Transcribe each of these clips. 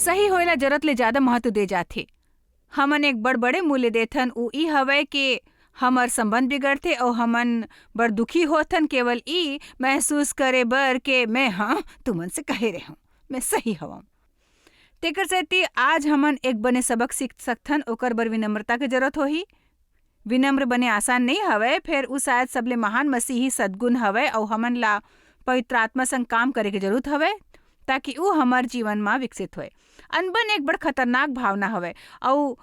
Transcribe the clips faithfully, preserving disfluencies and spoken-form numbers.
सही होए ला जरूरत ले ज्यादा महत्व दे जाथे। हमन एक बड़ बड़े मूल्य देथन, उ ई हवय के हमर संबंध बिगड़थे अउ हमन बड़ दुखी होथन, केवल ई महसूस करे बर के मैं, हाँ, तुमन से कहे रेहंव, मैं सही हवंव। तेकर सेती आज हमन एक बने सबक सीख सकथन, ओकर बर विनम्रता के जरूरत होही। विनम्र बने आसान नइ हवय, फेर उ शायद सबले महान मसीही सद्गुण हवय, अउ हमन ला पवित्र आत्मा संग काम करे के जरूरत हवय, ताकि उ हमर जीवन म विकसित होय। अनबन एक बड़ खतरनाक भावना हवय, अउ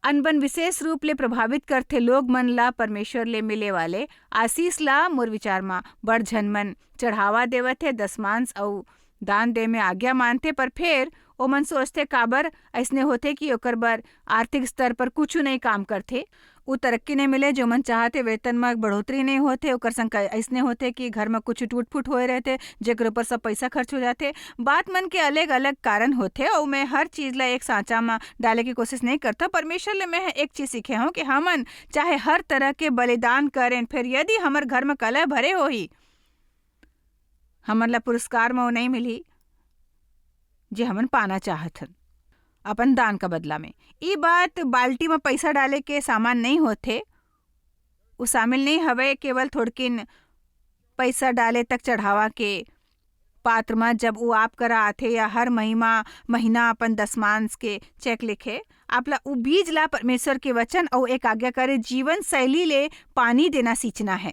अनबन विशेष रूप ले प्रभावित करथे लोग मन ला परमेश्वर ले मिले वाले आशीष ला। मोर विचार म बड़ झन मन चढ़ावा देवत हे, दसमांश अउ दान दे में आज्ञा मानथे, पर फेर ओमन सोचथे, काबर अइसने होथे कि ओकर बर आर्थिक स्तर पर कुछु नइ काम करथे। उ तरक्की नइ मिले, जो मन चाहथे, वेतन म बढ़ोतरी नइ होथे, ओकर संग क-, अइसने होथे कि घर म कुछु टूट-फूट होए रहिथे, जेकर ऊपर सब पइसा खर्च हो जाथे। बात मन के अलग-अलग कारण होथे, अउ मैं हर चीज ला एक सांचा म डाले के कोशिश नइ करथंव। परमेश्वर ले मैं ह एक चीज सीखे हंव कि हमन चाहे हर तरह के बलिदान करेन, फेर यदि हमर घर म कलह भरे होही, हमन ला पुरस्कार म वो नइ मिलही, जे हमन पाना चाहत हन, अपन दान का बदला में। ई बात बाल्टी म पइसा डाले के सामान नइ होथे, उ शामिल नइ हवय केवल थोड़किन पइसा डाले तक चढ़ावा के पात्र म, जब उ आप करा आथे या हर महीना, महीना अपन दसमांश के चेक लिखे। आप ला उ बीज ला परमेश्वर के वचन अउ एक आज्ञाकारी जीवन शैली ले पानी देना सींचना है।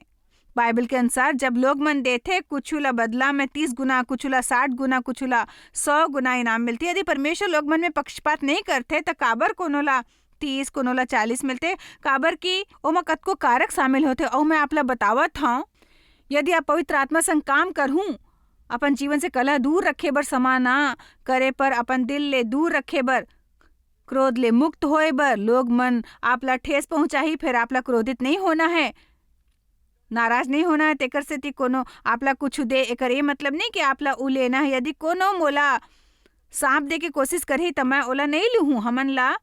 बाइबल के अनुसार जब लोग मन देथे, कुछु ला बदला में तीस गुना, कुछु ला साठ गुना, कुछु ला सौ गुना इनाम मिलथे। यदि परमेश्वर लोग मन में पक्षपात नइ करथे, त काबर कोनो ला तीस, कोनो ला चालीस मिलथे? काबर कि ओमा कतको कारक शामिल होथे। अउ मैं आप ला बतावत हंव, यदि आप पवित्र आत्मा संग काम करहूं, अपन जीवन से कलह दूर रखे बर, समा ना करे पर, अपन दिल ले दूर रखे बर, क्रोध ले मुक्त होए बर, लोग मन आप ला ठेस पहुंचाही, फेर आप ला क्रोधित नइ होना है, नाराज नइ होना है। तेकर सेती कोनो आप ला कुछु दे, एकर ये मतलब नइ कि आप ला उ लेना है। यदि कोनो मोला सांप दे के कोशिश करही, त मैं ओला नइ लूहूं। हमन ला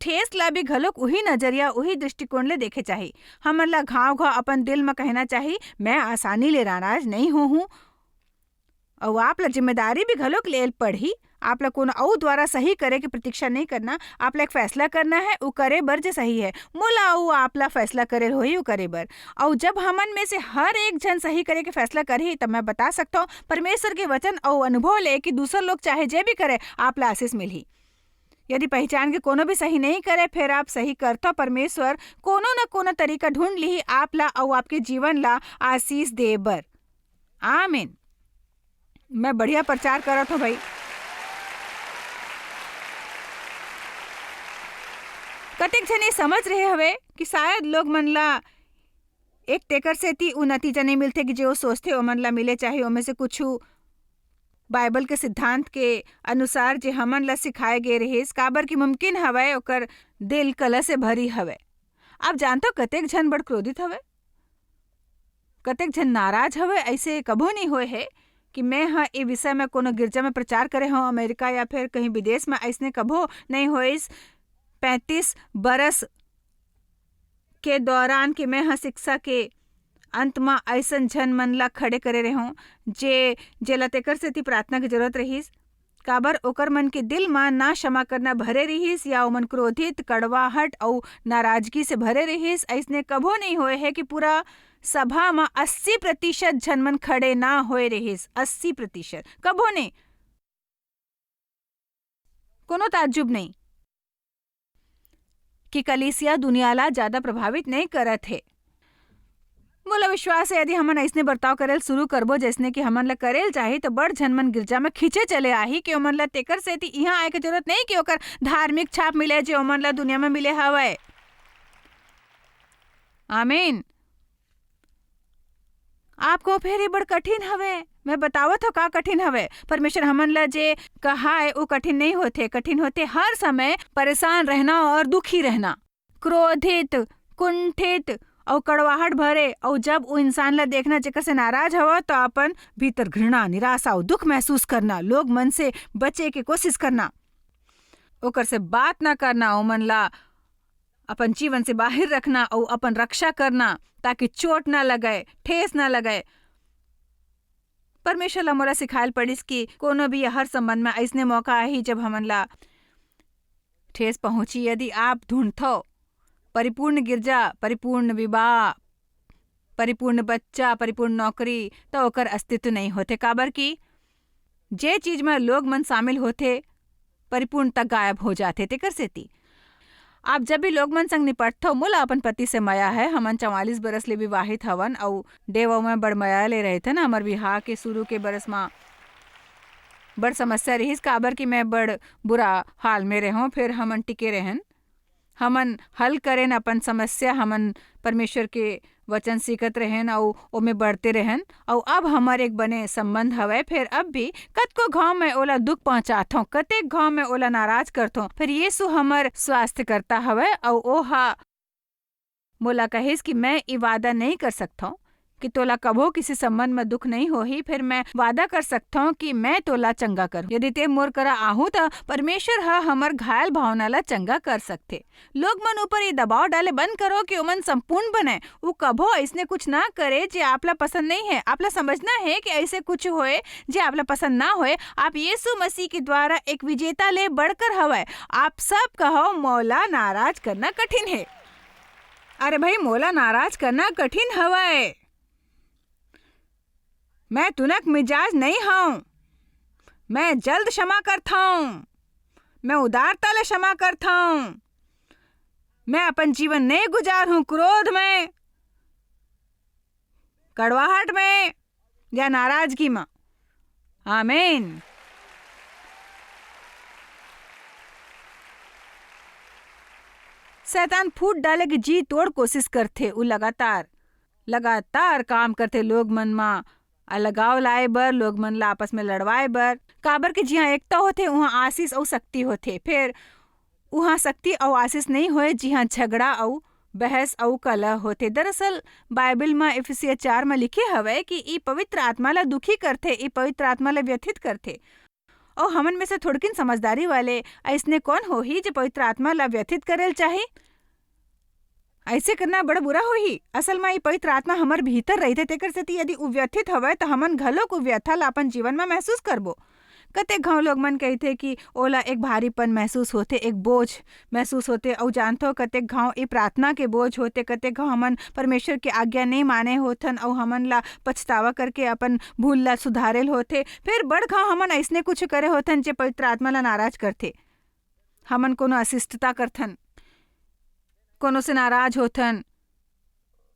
ठेस ला भी घलोक उही नजरिया, उही दृष्टिकोण ले देखे चाही। हमन ला घाव-घाव अपन दिल म कहना चाही, "मैं आसानी ले नाराज नइ होहूं।" अउ आप ला जिम्मेदारी भी घलोक लेल पड़ही। आप ला कोनो अउ द्वारा सही करे के प्रतीक्षा नइ करना। आप ला एक फैसला करना है, उ करे बर जे सही है। मोला अउ आप ला फैसला करे होही, उ करे बर। अउ जब हमन में से हर एक झन सही करे के फैसला करही, त मैं बता सकथंव, परमेश्वर के वचन अउ अनुभव ले, कि दूसर लोग चाहे जे भी करे, आप ला आशीष मिलही। यदि पहचान के कोनो भी सही नइ करे, फेर आप सही करथव, परमेश्वर कोनो न कोनो तरीका ढूंढ लिही आप ला अउ आपके जीवन ला आशीष दे बर। आमीन। मैं बढ़िया प्रचार करत हंव भाई। कतेक झन ये समझ रहे हवे कि शायद लोग मन ला एक तेकर सेती उ नतीजा नइ मिलथे कि जे वो सोचथे ओमन ला मिले, चाहे ओमे से कुछु बाइबल के सिद्धांत के अनुसार जे हमन ला सिखाए गे रहिस, काबर कि मुमकिन हवय ओकर दिल कलह से भरी हवय। आप जानथव कतेक झन बड़ क्रोधित हवय, कतेक झन नाराज हवय। अइसे कभू नइ होए हे कि मैं ह ए विषय म कोनो गिरजा म प्रचार करे हंव, अमेरिका या फिर कहीं विदेश म, अइसने कभू नइ होइस। पैंतीस बरस के दौरान कि मैं ह शिक्षा के अंत म अइसन झन मन ला खड़े करे रेहों, जे, जेला तेकर सेती प्रार्थना के जरूरत रहिस। काबर ओकर मन के दिल म ना क्षमा करना भरे रिहिस, या ओमन क्रोधित, कड़वाहट अउ नाराजगी से भरे रिहिस। अइसने कभू नइ होए हे कि पूरा सभा म अस्सी प्रतिशत झन मन खड़े ना होए रिहिस। अस्सी प्रतिशत कभू नइ। कोनो ताज्जुब नइ कि कलीसिया दुनिया ला ज्यादा प्रभावित नइ करत हे। मोला विश्वास हे, यदि हमन अइसने बर्ताव करेल शुरू करबो, जइसने कि हमन ला करेल चाही, त बड़ झन मन गिरजा म खींचे चले आही कि ओमन ला तेकर सेती इहां आए के जरूरत नइ कि ओकर धार्मिक छाप मिले, जे ओमन ला दुनिया म मिले हवय। आमीन। आपको फेर ये बड़ कठिन हवे। मैं बतावत हव का कठिन हवे। परमेश्वर हमन ला जे कहाए, वो कठिन नइ होथे। कठिन होथे हर समय परेशान रहना और दुखी रहना, क्रोधित, कुंठित अउ कड़वाहट भरे। अउ जब वो इंसान ला देखना जेकर से नाराज हवा, तो अपन भीतर घृणा, निराशा अउ दुख महसूस करना, लोग मन से बचे के कोशिश करना, ओकर से बात ना करना, ओमन ला अपन जीवन से बाहिर रखना अउ अपन रक्षा करना, ताकि चोट ना लगे, ठेस ना लगे। परमेश्वर ला मोला सिखायल पड़िस कि कोनो भी हर संबंध में अइसने मौका आही, जब हमन ला ठेस पहुंची। यदि आप ढूंढथव परिपूर्ण गिरजा, परिपूर्ण विवाह, परिपूर्ण बच्चा, परिपूर्ण नौकरी, त ओकर अस्तित्व नहीं होथे। काबर कि जे चीज में लोग मन शामिल होथे, परिपूर्णता गायब हो जाथे। तेकर सेती आप जब भी लोग मन संग निपटथव, मोला अपन पति से मया है, हमन चवालीस बरस ले विवाहित हवन, अउ डेव अउ मैं बड़ मया ले रहिथन। हमर बिहाव के शुरू के बरस म बड़ समस्या रिहिस, काबर कि मैं बड़ बुरा हाल में रेहों, फेर हमन टिके रहेन। हमन हल करेन अपन समस्या, हमन परमेश्वर के वचन सीखत रहेन अउ ओमे बढ़ते रहेन, अउ अब हमर एक बने संबंध हवय। फेर अब भी कतको घांव मैं ओला दुख पहुंचाथों, कतेक घांव मैं ओला नाराज करथों, फेर यीशु हमर स्वास्थ्य करता हवय, अउ ओहा मोला कहिस कि मैं ई वादा नहीं कर सकथों कि तोला कभो किसी संबंध में दुख नहीं होही, फेर मैं वादा कर सकथों कि मैं तोला चंगा करूं। यदि ते मोर करा आहू, त परमेश्वर ह हमर घायल भावना ला चंगा कर सकथे। लोग मन ऊपर ये दबाव डाले बंद करो कि ओमन संपूर्ण बने। वो कभो ऐसने कुछ ना करे जे आपला पसंद नहीं है। आपला समझना है कि ऐसे कुछ होए जे आपला पसंद ना होए। आप यीशु मसीह के द्वारा एक विजेता ले बढ़कर हवय। आप सब कहो, "मोला नाराज करना कठिन है।" अरे भाई, मोला नाराज करना कठिन हवय। मैं तुनक मिजाज नहीं हूं। मैं जल्द क्षमा करता हूं। मैं उदारता ले क्षमा करता हूं। मैं अपन जीवन नहीं गुजार हूं क्रोध में, कड़वाहट में या नाराजगी में। आमीन। शैतान फूट डाले के जी तोड़ कोशिश करथे। उ लगातार, लगातार काम करथे लोग मन मा अलगाव लाए बर, लोग मन ला आपस में लड़वाए बर। काबर के जिहाँ एकता होथे, उहाँ आशीष अउ शक्ति होथे। फेर उहाँ शक्ति अउ आशीष नहीं होए, जिहाँ झगड़ा अउ बहस अउ कलह होथे। दरअसल बाइबल म इफिसिया चार म लिखे हवय कि ई पवित्र आत्मा ला दुखी करथे, ई पवित्र आत्मा ला व्यथित करथे। अउ हमन में से थोड़किन समझदारी वाले अइसने कौन होही जे पवित्र आत्मा ला व्यथित करे ल चाही? ऐसे करना बड़ा बुरा होही। असल म ई पवित्र आत्मा हमर भीतर रहिथे, तेकर सेती यदि उ व्यथित हवय, त हमन घलोक उ व्यथा ला अपन जीवन म महसूस करबो। कतेक घांव लोग मन कहिथे कि ओला एक भारीपन महसूस होथे, एक बोझ महसूस होथे, अउ जानथव, कतेक घांव ए प्रार्थना के बोझ होथे, कतेक घांव हमन परमेश्वर के आज्ञा नइ माने होथन, अउ हमन ला पछतावा करके अपन भूल ला सुधारे ल होथे। फेर बड़ घांव हमन अइसने कुछ करे होथन, जे पवित्र आत्मा ला नाराज करथे। हमन कोनो अशिष्टता करथन, कोनो से नाराज होथन,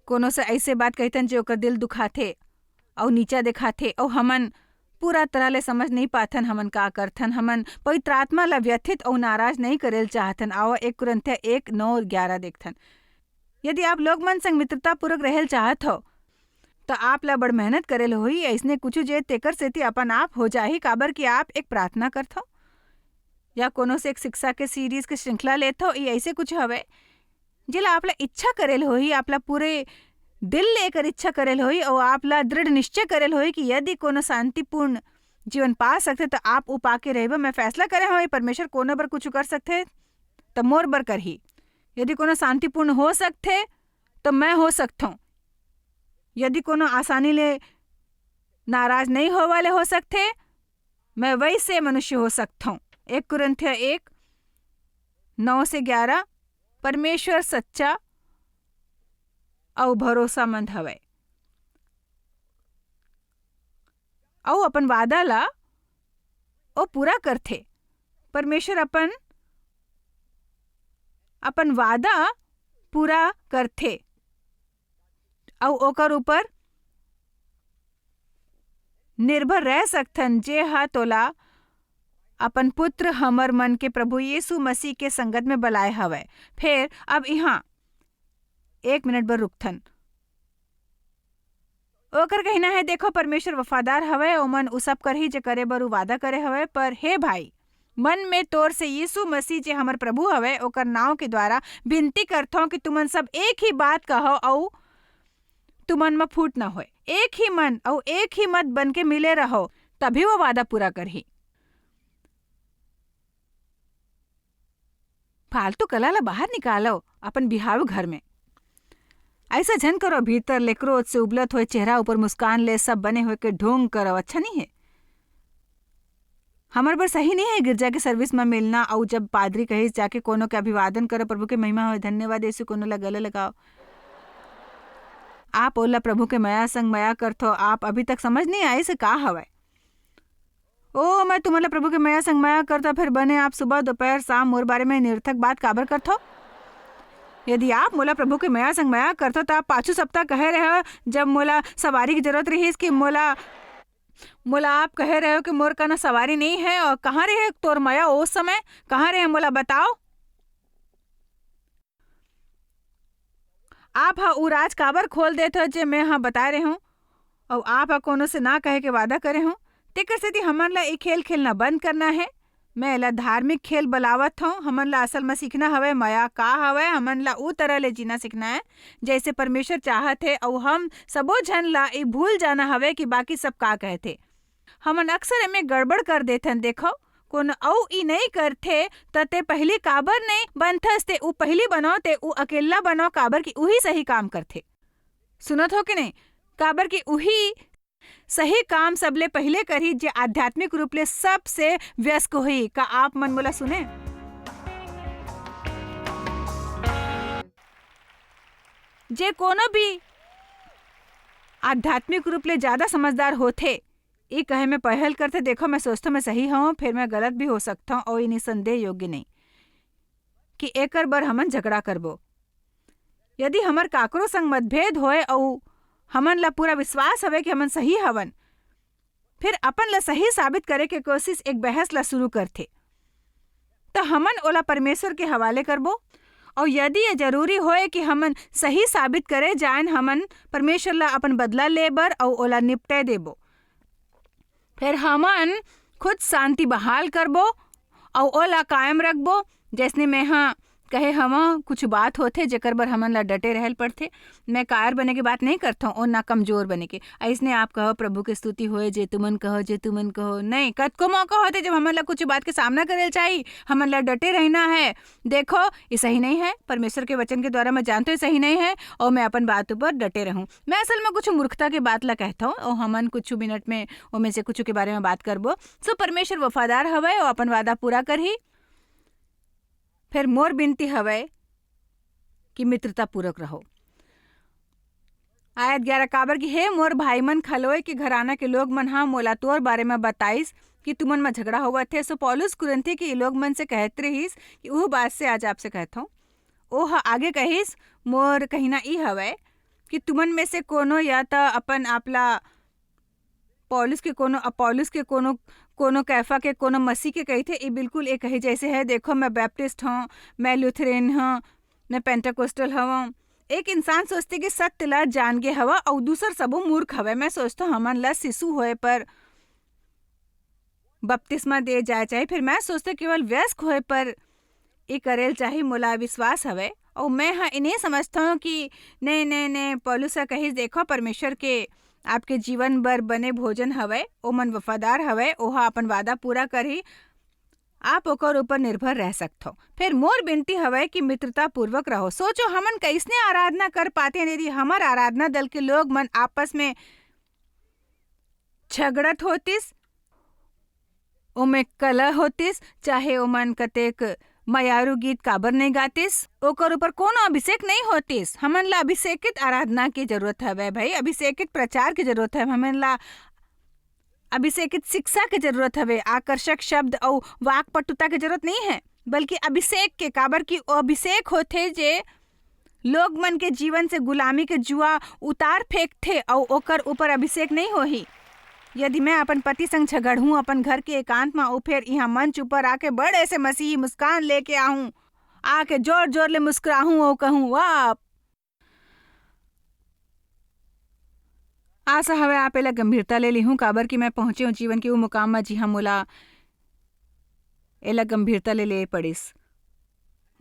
कोनो से ऐसे बात कहिथन, जे ओकर दिल दुखाथे अउ नीचा देखाथे, अउ हमन पूरा तरह ले समझ नहीं पाथन, हमन का करथन। हमन पवित्र आत्मा ला व्यथित अउ नाराज नहीं करे ल चाहथन। आवा एक कुरिन्थिया एक नौ ग्यारह देखथन। यदि आप लोग मन संग मित्रतापूर्वक रहे ल चाहत हव, त आप ला बड़ मेहनत करे ल होही। अइसने कुछु जे तेकर सेती अपन आप हो जाही, काबर कि आप एक प्रार्थना करथव या कोनो से एक शिक्षा के सीरीज के श्रृंखला लेथव, ये ऐसे कुछ हवे, जेला आप ला इच्छा करे ल होही, आप ला पूरे दिल ले एकर इच्छा करे ल होही, अउ आप ला दृढ़ निश्चय करे ल होही कि यदि कोनो शांतिपूर्ण जीवन पा सकथे, त आप ओ पाके रहिबे। मैं फैसला करे हवं, परमेश्वर कोनो बर कुछ कर सकथे, त मोर बर करही। यदि कोनो शांतिपूर्ण हो सकथे, त मैं हो सकथों। यदि कोनो आसानी ले नाराज नहीं होए वाले हो सकथे, मैं वैसे मनुष्य हो सकथों। एक कुरिन्थिया एक नौ से ग्यारह। परमेश्वर सच्चा अउ भरोसामंद हवय, अउ अपन वादा ला ओ पूरा करथे। परमेश्वर अपन, अपन वादा पूरा करथे, अउ ओकर ऊपर निर्भर रह सकथन, जे ह तोला अपन पुत्र, हमर मन के प्रभु यीशु मसीह के संगत में बलाए हवय। फेर अब इहाँ एक मिनट बर रुकथन। ओकर कहना है, "देखो, परमेश्वर वफादार हवय, ओमन उ सब करही, जे करे बर उ वादा करे हवय। पर हे भाई, मन में तोर से यीशु मसीह, जे हमर प्रभु हवय, ओकर नांव के द्वारा विनती करथौं कि तुमन सब एक ही बात कहो अउ तुमन म फूट न होय। एक ही मन अउ एक ही मत बन के मिले रहो, तभी वो वादा पूरा करही।" फालतू कला ला बाहर निकालो अपन बिहाव घर में। ऐसा झन करो, भीतर ले क्रोध से उबलत होए चेहरा ऊपर मुस्कान ले सब बने होए के ढोंग करो, अच्छा नहीं है। हमर बर सही नहीं है गिरजा के सर्विस में मिलना, अउ जब पादरी कहिस, "जाके कोनो के अभिवादन करो, प्रभु के महिमा होए, धन्यवाद यीशु, कोनो ला गले लगाओ।" आप ओला प्रभु के मया संग मया करथो, आप अभी तक समझ नहीं आए से का हवय? ओ, मैं तुमन ला प्रभु के मया संग मया करथो, फिर बने आप सुबह, दोपहर, शाम मोर बारे में निरर्थक बात काबर करथो? यदि आप मोला प्रभु के मया संग मया करथो, त आप पाछू सप्ताह कहे रहे हो, जब मोला सवारी की जरूरत रहिस कि मोला, मोला आप कहे रहे हो कि मोर कना सवारी नहीं है, और कहाँ रहे तोर मया ओ समय? कहाँ रहे, मोला बताओ। आप ह उ राज काबर खोल देत हो जे मैं ह बताए रहे हूँ, अउ आप ह कोनो से ना कहे के वादा करे हूँ। तेकर सेती हमन ला ये खेल खेलना बंद करना है। मैं एला धार्मिक खेल बलावत हूँ। हमन ला असल में सीखना हवय मया का हवय। हमन ला उ तरह ले जीना सीखना है, जैसे परमेश्वर चाहत है, अउ हम सबो झन ला ये भूल जाना हवय कि बाकी सब का कहथे। हमन अक्सर एमे गड़बड़ कर देथन। देखो, कोनो अउ ई नइ करथे, त ते पहिली काबर नइ बनथस? ते उ पहिली बनो, ते उ अकेल्ला बनो, काबर कि उही सही काम करथे। सुनत हो कि नहीं? काबर कि उही सही काम सबले पहिले करही, जे आध्यात्मिक रूप ले सबसे व्यस्क होही। का आप मन मोला सुने? जे कोनो भी आध्यात्मिक रूप ले ज्यादा समझदार होथे, ये कहे में पहल करथे, "देखो, मैं सोचथों मैं सही हवं, फिर मैं गलत भी हो सकथों, और ये निसंदेह योग्य नहीं कि एकर बर हमन झगड़ा करबो।" यदि हमर काकरो संग मतभेद होए अउ हमन ला पूरा विश्वास हवे कि हमन सही हवन, फिर अपन ला सही साबित करे के कोशिश एक बहस ला शुरू करथे, त हमन ओला परमेश्वर के हवाले करबो। अउ यदि ये जरूरी होए कि हमन सही साबित करे जाएन, हमन परमेश्वर ला अपन बदला ले बर अउ ओला निपटे देबो। फिर हमन खुद शांति बहाल करबो अउ ओला कायम रखबो। जैसने मैं ह कहे हवं, कुछ बात होथे जेकर बर हमन ला डटे रहल पड़थे। मैं कायर बने के बात नहीं करथौं और ना कमजोर बने के। अइसने आप कहो, "प्रभु के स्तुति होए, जे तुमन कहो, जे तुमन कहो।" नहीं, कतको मौका होथे जब हमन ला कुछ बात के सामना करे ल चाही, हमन ला डटे रहना है। देखो, ये सही नहीं है, परमेश्वर के वचन के द्वारा मैं जानथों ये सही नहीं है, और मैं अपन बात ऊपर डटे रहूं। मैं असल में कुछ मूर्खता के बात ला कहथौं, और हमन कुछ मिनट में ओमे से कुछ के बारे में बात करबो। सो परमेश्वर वफादार हवय, वो अपन वादा पूरा करही। फिर मोर बिनती हवय कि मित्रता पूर्वक रहो। आयत ग्यारह, काबर कि हे मोर भाई मन, खलोए के घराना के लोग मन हा मोला तोर बारे में बताइस कि तुमन म झगड़ा होवत हे। सो पौलुस कुरिन्थी के लोग मन से कहत रहिस कि उह बात से आज आपसे कहत हूँ। ओह आगे कहिस, मोर कहिना ई हवय कि तुमन में से कोनो या त अपन आपला पौलुस के कोनो, अपोलोस के कोनो, कोनो कैफा के, कोनो मसीह के कहिथे, ई बिल्कुल एक ही जैसे है। देखो, मैं बैप्टिस्ट हूँ, मैं लुथेरेन हूँ, मैं पेंटाकोस्टल हवं। एक इंसान सोचथे कि सत्य ला जान गे हवा अउ दूसर सबो मूर्ख हवय। मैं सोचथों, हमन ला शिशु होए पर बपतिस्मा दे जाए चाही, फिर मैं सोचथों, केवल वयस्क होए पर ये करे ल चाही, मोला विश्वास हवय। अउ मैं ह इन्हें समझथों कि नहीं, नहीं, नहीं, पौलुस ह कहिस, "देखो, परमेश्वर के आपके जीवन बर बने भोजन हवय, ओमन वफादार हवय, ओहा अपन वादा पूरा करही, आप ओकर ऊपर निर्भर रह सकथो।" फिर मोर बिनती हवय कि मित्रता पूर्वक रहो। सोचो, हमन कइसने आराधना कर पातेन, यदि हमर आराधना दल के लोग मन आपस में झगड़त होतिस, ओमे कलह होतिस, चाहे ओमन कतेक मयारू गीत काबर नइ गातिस, ओकर ऊपर कोनो अभिषेक नइ होतिस। हमन ला अभिषेकित आराधना के जरूरत हवय भाई, अभिषेकित प्रचार के जरूरत हवय, हमन ला अभिषेकित शिक्षा के जरूरत हवय, आकर्षक शब्द अउ वाक्पटुता के जरूरत नइ है, बल्कि अभिषेक के, काबर कि ओ अभिषेक होथे जे लोग मन के जीवन से गुलामी के जुआ उतार फेंकथे अउ ओकर ऊपर अभिषेक नइ होही। यदि मैं अपन पति संग झगड़हूं अपन घर के एकांत म, अउ फेर इहां मंच ऊपर आके बड़े से मसीही मुस्कान लेके आहूं, आके जोर-जोर ले मुस्कुराहूं अउ कहूं, "वाह!" आशा हवय आप एला गंभीरता ले लिहूं, काबर कि मैं पहुंचे हूं जीवन के ओ मुकाम म, जिहां मोला एला गंभीरता ले लेए पड़िस।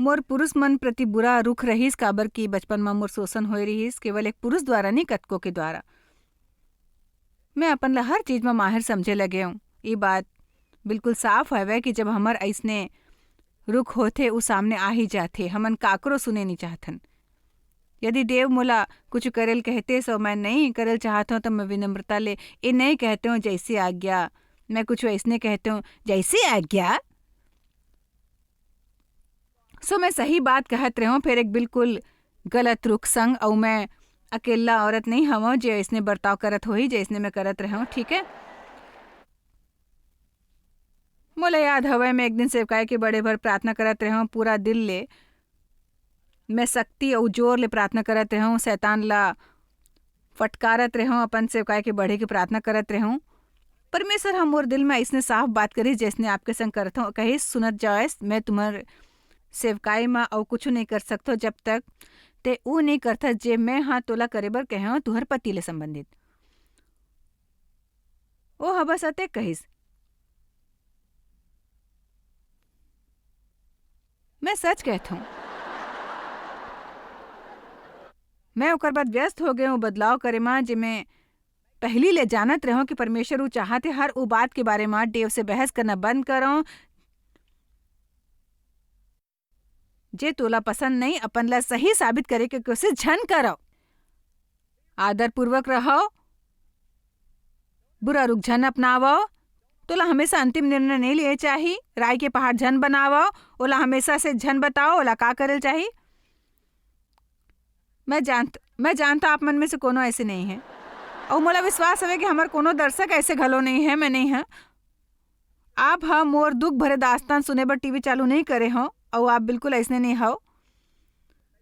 मोर पुरुष मन प्रति बुरा रुख रहिस, काबर कि बचपन म मोर शोषण होए रिहिस, केवल एक पुरुष द्वारा नहीं, कतको के द्वारा। मैं अपन ला हर चीज म माहिर समझे लगे हूं। ये बात बिल्कुल साफ हवय कि जब हमर अइसने रुख होथे, उ सामने आ ही जाथे। हमन काकरो सुने नहीं चाहथन। यदि देव मोला कुछ करे ल कहते, सो मैं नहीं करे ल चाहत हूँ, तो मैं विनम्रता ले ये नहीं कहते हूँ, "जैसी आज्ञा।" मैं कुछ ऐसने कहते हूँ, "जैसी आज्ञा।" सो मैं सही बात कहत रहे हूँ, फिर एक बिल्कुल गलत रुख संग, अउ मैं अकेला औरत नहीं हवं, जे ऐसने बर्ताव करत होही, जैसने मैं करत रहे हूँ, ठीक है? मोला याद हवय, मैं एक दिन सेवकाई के बड़े भर प्रार्थना करत रहे हूँ, पूरा दिल ले। मैं शक्ति अउ जोर ले प्रार्थना करत रहे हूँ, शैतान ला फटकारत रहे हूँ, अपन सेवकाई के बढ़े के प्रार्थना करत रहे हूँ। परमेश्वर ह मोर दिल में अइसने साफ बात करिस, जइसने आपके संग करत हूँ, कहिस, "सुनत जावस, मैं तुम्हर सेवकाई म अउ कुछु नहीं कर सकथो, जब तक ते ऊ नहीं करथस, जे मैं ह तोला करे बर कहे हूँ, तुहर पति ले संबंधित।" ओ ह बस अतेक कहिस। मैं सच कहत हूँ। मैं ओकर बाद व्यस्त हो गए हूँ बदलाव करे म, जे मैं पहली ले जानत रहे हूँ कि परमेश्वर ऊ चाहत हे, हर ऊ बात के बारे म डेव से बहस करना बंद करो। जे तोला पसंद नहीं, अपन ला सही साबित करे के कोशिश झन करो। आदरपूर्वक रहो, बुरा रुख झन अपनावो। तोला हमेशा अंतिम निर्णय नहीं लिए चाही। राई के पहाड़ झन बनावो, ओला हमेशा से झन बताओ, ओला का करे ल चाही। मैं जानत, मैं जानता आप मन में से कोनो ऐसे नहीं है, अउ मोला विश्वास हवे कि हमर कोनो दर्शक ऐसे घलो नहीं है, मैं नहीं है। आप ह मोर दुख भरे दास्तान सुने बर टीवी चालू नहीं करे हो, अउ आप बिल्कुल ऐसने नहीं हो।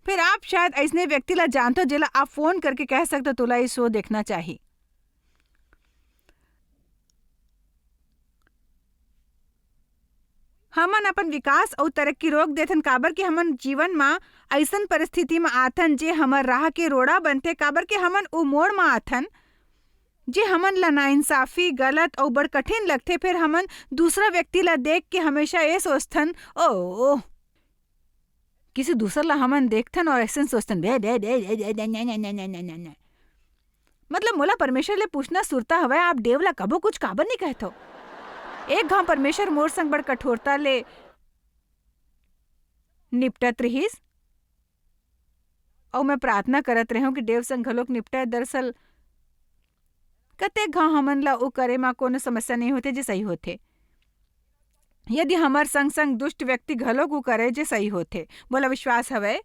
फिर आप शायद ऐसने व्यक्ति ला जानते हो, जेला आप फोन करके कह सकते हो, "तोला ये शो देखना चाही।" हमन अपन विकास अउ तरक्की रोक देथन, काबर कि हमन जीवन म अइसन परिस्थिति म आथन, जे हमर राह के रोड़ा बनथे, काबर कि हमन ओ मोड़ म आथन, जे हमन ला नाइंसाफी, गलत अउ बड़ कठिन लगथे। फिर हमन दूसरा व्यक्ति ला देख के हमेशा ये सोचथन, "ओह।" किसी दूसर ला हमन देखथन और ऐसे सोचथन, "बे, बे, बे, बे, बे, बे, ने, ने, ने।" मतलब, मोला परमेश्वर ले पूछना सुरता हवय, आप देव ला कभू कुछ काबर नहीं कहथो? एक घाव परमेश्वर मोर संग बड़ कठोरता ले निपटत रिहिस, अउ मैं प्रार्थना करत रहेंव कि देव संग घलोक निपटय। दरअसल, कतेक घाव हमन ला ओ करे म कोनो समस्या नहीं होथे, जे सही होथे। यदि हमर संग-संग दुष्ट व्यक्ति घलोक ऊ करे जे सही होथे। मोला विश्वास हवय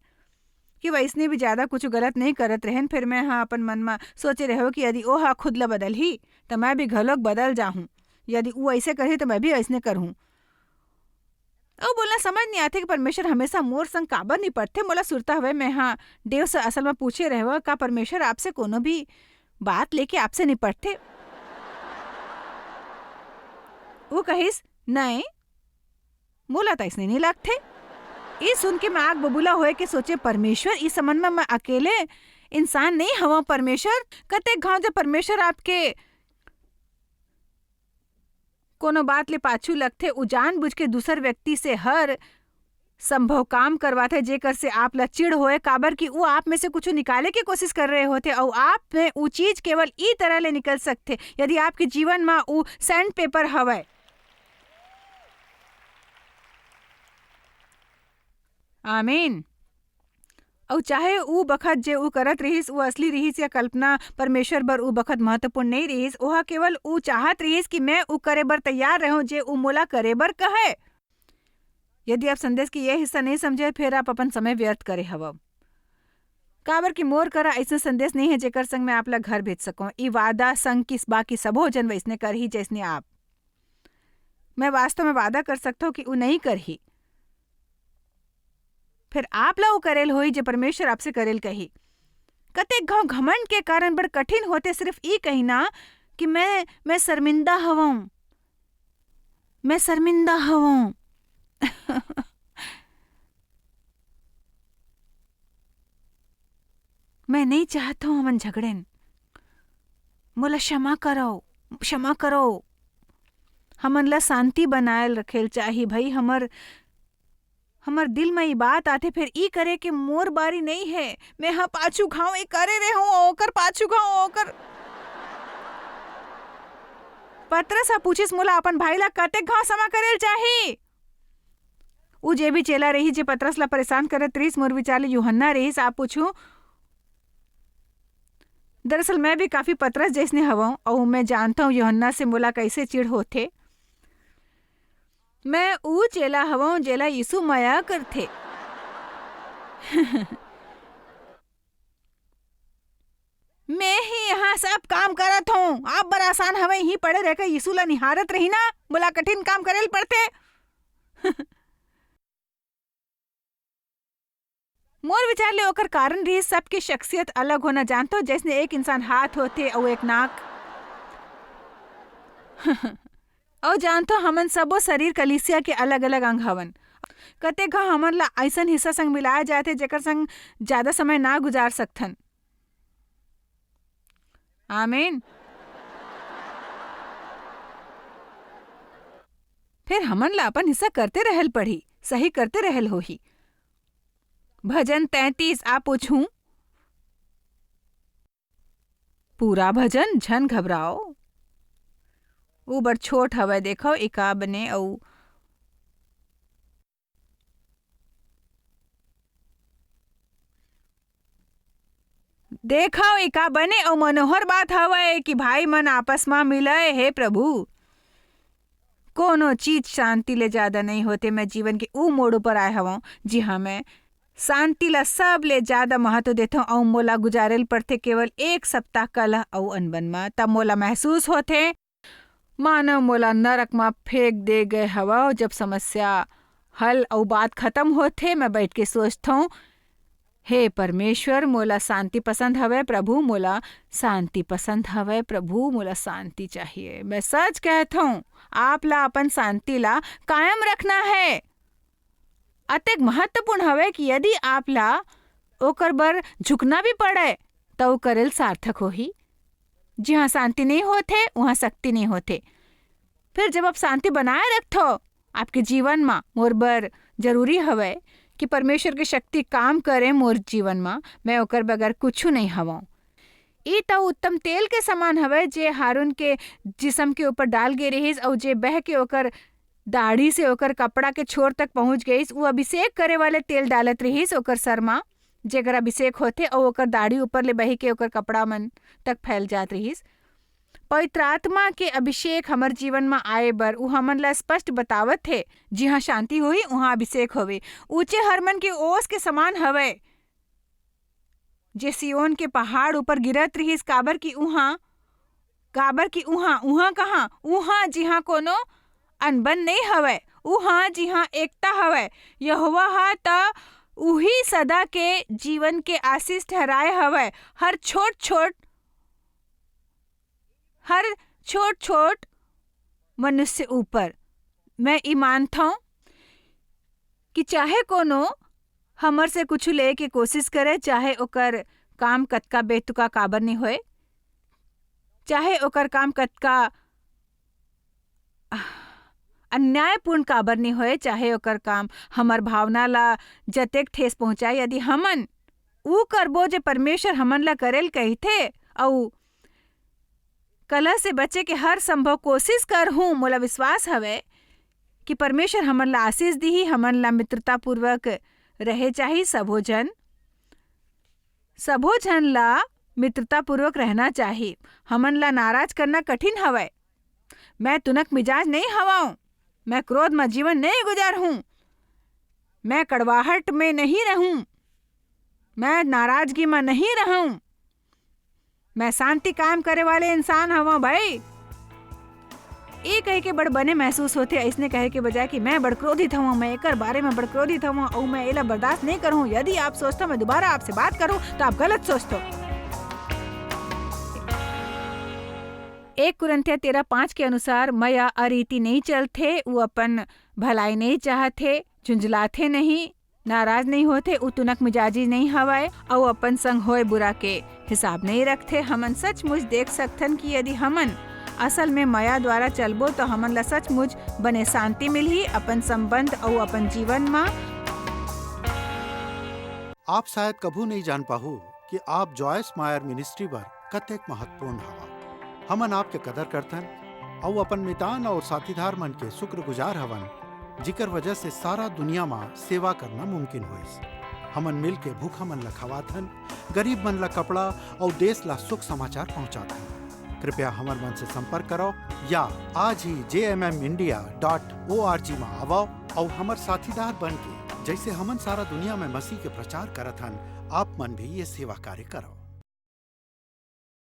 कि वइसने भी ज्यादा कुछु गलत नइ करत रहेन, फेर मैं ह अपन मन म सोचे रहेंव कि यदि ओ ह खुद ल बदलही, त मैं भी घलोक बदल जाहूं। यदि ऊ अइसे करही, त मैं भी अइसने करहूं। अऊ मोला समझ नइ आथे कि परमेश्वर हमेशा मोर संग काबर निपटथे। मोला सुरता हवय, मैं ह देव से असल म पूछे रहेंव, "का परमेश्वर आपसे कोनो भी बात लेके आपसे निपटथे?" ऊ कहिस, "नइं, मोला त अइसने नइ लगथे।" ई सुन के मैं आग बबूला होय के सोचे, "परमेश्वर, ई संबंध म मैं अकेले इंसान नइ हवं परमेश्वर। कतेक घांव जब परमेश्वर आपके कोनो बात ले पाछू लगथे, ऊ जानबूझ के दूसर व्यक्ति से हर संभव काम करवाथे, जेकर से आप ला चिढ़ होय, काबर कि ऊ आप में से कुछु निकाले के कोशिश कर रहे होथे, अऊ आप में ऊ चीज केवल ई तरह ले निकल सकथे, यदि आपके जीवन म ऊ sandpaper हवय।" आमीन। अऊ चाहे ऊ बखत जे ऊ करत रिहिस, ऊ असली रिहिस या कल्पना, परमेश्वर बर ऊ बखत महत्वपूर्ण नइ रिहिस। ओह केवल ऊ चाहत रिहिस कि मैं ऊ करे बर तैयार रहूं, जे ऊ मोला करे बर कहय। यदि आप संदेश के ये हिस्सा नइ समझे, फेर आप अपन समय व्यर्थ करे हवव। काबर कि मोर करा अइसन संदेश नइ हे, जेकर संग मैं आप ला घर भेज सकंव। ई वादा संग कि बाकी सबो झन वइसने करही, जइसने आप। मैं वास्तव में वादा कर सकथंव कि ऊ नइं करही। फेर आप ला ऊ करे ल होही, जे परमेश्वर आपसे करे ल कही। कतेक घांव घमंड के कारण बड़ कठिन होथे सिर्फ ई कहिना कि मैं, मैं शर्मिंदा हवंव, मैं शर्मिंदा हवंव। मैं नइं चाहत हंव हमन झगड़ेन। मोला क्षमा करव, क्षमा करव। हमन ला शांति बनाए ल रखे ल चाही भई। हमर, हमर दिल म ई बात आथे, फेर ई करे के मोर बारी नइं हे। मैं ह पाछू घांव ए करे रेहेंव, ओकर पाछू घांव ओकर। पतरस ह पूछिस, "मोला अपन भाई ला कतेक घांव क्षमा करे ल चाही?" ऊ जे भी चेला रिहिस, जे पतरस ला परेशान करत रिहिस, मोर विचार ले यूहन्ना रिहिस। आप पूछू, दरअसल मैं भी काफी पतरस जइसने हवंव, अऊ मैं जानथंव यूहन्ना से मोला कइसे चिढ़ होथे। मैं ऊ चेला हवंव, जेला यीसू मया करथे। मैं ही इहाँ सब काम करत हंव। आप बर आसान हवय, इहीं पड़े रहिके यीसू ला निहारत रहिना। मोला कठिन काम करे ल पड़थे। मोर विचार ले ओकर कारण रिहिस सबके शख्सियत अलग होना। जानथव, जइसने एक इंसान हाथ होथे अऊ एक नाक। अऊ जानथव, हमन सबो सरीर कलीसिया के अलग-अलग अंग हवन। कतेक घांव हमन ला अइसन हिस्सा संग मिलाय जाथे, जेकर संग जादा समय ना गुजार सकथन। आमीन। फेर हमन ला अपन हिस्सा करते रहे ल पड़ही, सही करते रहे ल होही। भजन तैंतीस, आप पूछहूं। पूरा भजन, झन घबराव। ऊ बड़ छोट हवय, देखव, एका बने अऊ देखव, एका बने अऊ मनोहर बात हवय कि भाई मन आपस म मिलय। हे प्रभु, कोनो चीज शांति ले जादा नइ होथे। मैं जीवन के ऊ मोड़ ऊपर आय हवंव, जिहां मैं शांति ला सबले जादा महत्व देथंव अऊ मोला गुजारे ल पड़थे केवल एक सप्ताह कलह अऊ अनबन म। तब मोला महसूस होथे, मानो मोला नरक म फेंक दे गए हवय। जब समस्या हल अऊ बात खतम होथे, मैं बइठ के सोचथंव, "हे परमेश्वर, मोला शांति पसंद हवय, प्रभु, मोला शांति पसंद हवय, प्रभु, मोला शांति चाहिए।" मैं सच कहथंव, आप ला अपन शांति ला कायम रखना हे। अतेक महत्वपूर्ण हवय कि यदि आप ला ओकर बर झुकना भी पड़य, त ओ करे ल सार्थक होही। जिहां शांति नइ होथे, उहां शक्ति नइ होथे। फेर जब आप शांति बनाए रखथव आपके जीवन म, मोर बर जरूरी हवय कि परमेश्वर के शक्ति काम करे मोर जीवन म, मैं ओकर बगैर कुछू नइ हवंव। ई त उत्तम तेल के समान हवय, जे हारून के जिसम के ऊपर डाल गे रिहिस, अऊ जे बह के ओकर दाढ़ी से ओकर कपड़ा के छोर तक पहुंच गईस। ऊ अभिषेक करे वाले तेल डालत रिहिस ओकर सर म, जेकर अभिषेक होथे, अऊ ओकर दाढ़ी ऊपर ले बही के ओकर कपड़ा मन तक फैल जात रिहिस। पवित्र आत्मा के अभिषेक हमर जीवन म आए बर ऊ हमन ला स्पष्ट बतावत हे, "जिहां शांति होही, उहां अभिषेक होवे।" ऊंचे हरमन के ओस के समान हवय, जे सिय्योन के पहाड़ ऊपर गिरत रिहिस, काबर कि उहां, काबर कि उहां, उहां कहां? उहां, जिहां कोनो अनबन नइ हवय, उहां, जिहां एकता हवय। यहोवा ह त उही सदा के जीवन के आशीष ठहराए हवय। हर छोट-छोट, हर छोट-छोट मनुष्य ऊपर। मैं ई मानथंव कि चाहे कोनो हमर से कुछु लेय के कोशिश करे, चाहे ओकर काम कतका बेतुका काबर नइ होय, चाहे ओकर काम कतका अन्यायपूर्ण काबर नइ होय, चाहे ओकर काम हमर भावना ला जतेक ठेस पहुंचाय, यदि हमन ऊ करबो जे परमेश्वर हमन ला करे ल कहिथे, अऊ कलह से बचे के हर संभव कोशिश करहूं, मोला विश्वास हवय कि परमेश्वर हमन ला आशीष दिही। हमन ला मित्रतापूर्वक रहे चाही। सबो झन, सबो झन ला मित्रतापूर्वक रहना चाही। हमन ला नाराज करना कठिन हवय। मैं तुनक मिजाज नइ हवंव। मैं क्रोध म जीवन नइ गुजारहूं। मैं कड़वाहट में नहीं रहूं। मैं नाराजगी म नहीं रहूं। मैं शांति कायम करे वाले इंसान हवंव भाई। ए कह के बड़ बने महसूस होथे, अइसने कहे के बजाय कि मैं बड़ क्रोधित हवंव, मैं एकर बारे म बड़ क्रोधित हवंव, अऊ मैं एला बर्दाश्त नइ करहूं। यदि आप सोचथव मैं दोबारा आपसे बात करूं, त आप गलत सोचथव। एक कुरिन्थिया तेरह पाँच के अनुसार, मया अरीति नइ चलथे, ऊ अपन भलाई नइ चाहथे, झुंझलाथे नहीं, नाराज नइ होथे, ऊ तुनक मिजाजी नइ हवय, अऊ अपन संग होय बुरा के हिसाब नइ रखथे। हमन सचमुच देख सकथन कि यदि हमन असल में मया द्वारा चलबो, त हमन ला सचमुच बने शांति मिलही अपन संबंध अऊ अपन जीवन म। आप शायद कभू नइ जान पाहू कि आप जॉयस मायर मिनिस्ट्री बर कतेक महत्वपूर्ण हवा। हमन आपके कदर करथन अऊ अपन मितान अऊ साथीदार मन के शुक्रगुजार हवन, जिकर वजह से सारा दुनिया म सेवा करना मुमकिन होइस। हमन मिल के भूखा मन ला खवाथन, गरीब मन ला कपड़ा अउ देश ला सुख समाचार पहुंचाथन। कृपया हमर मन से संपर्क करो या आज ही जे M M India dot O R G में आवो अउ हमर साथीदार बन के, जैसे हमन सारा दुनिया में मसीह के प्रचार करत हन, आप मन भी ये सेवा कार्य करो।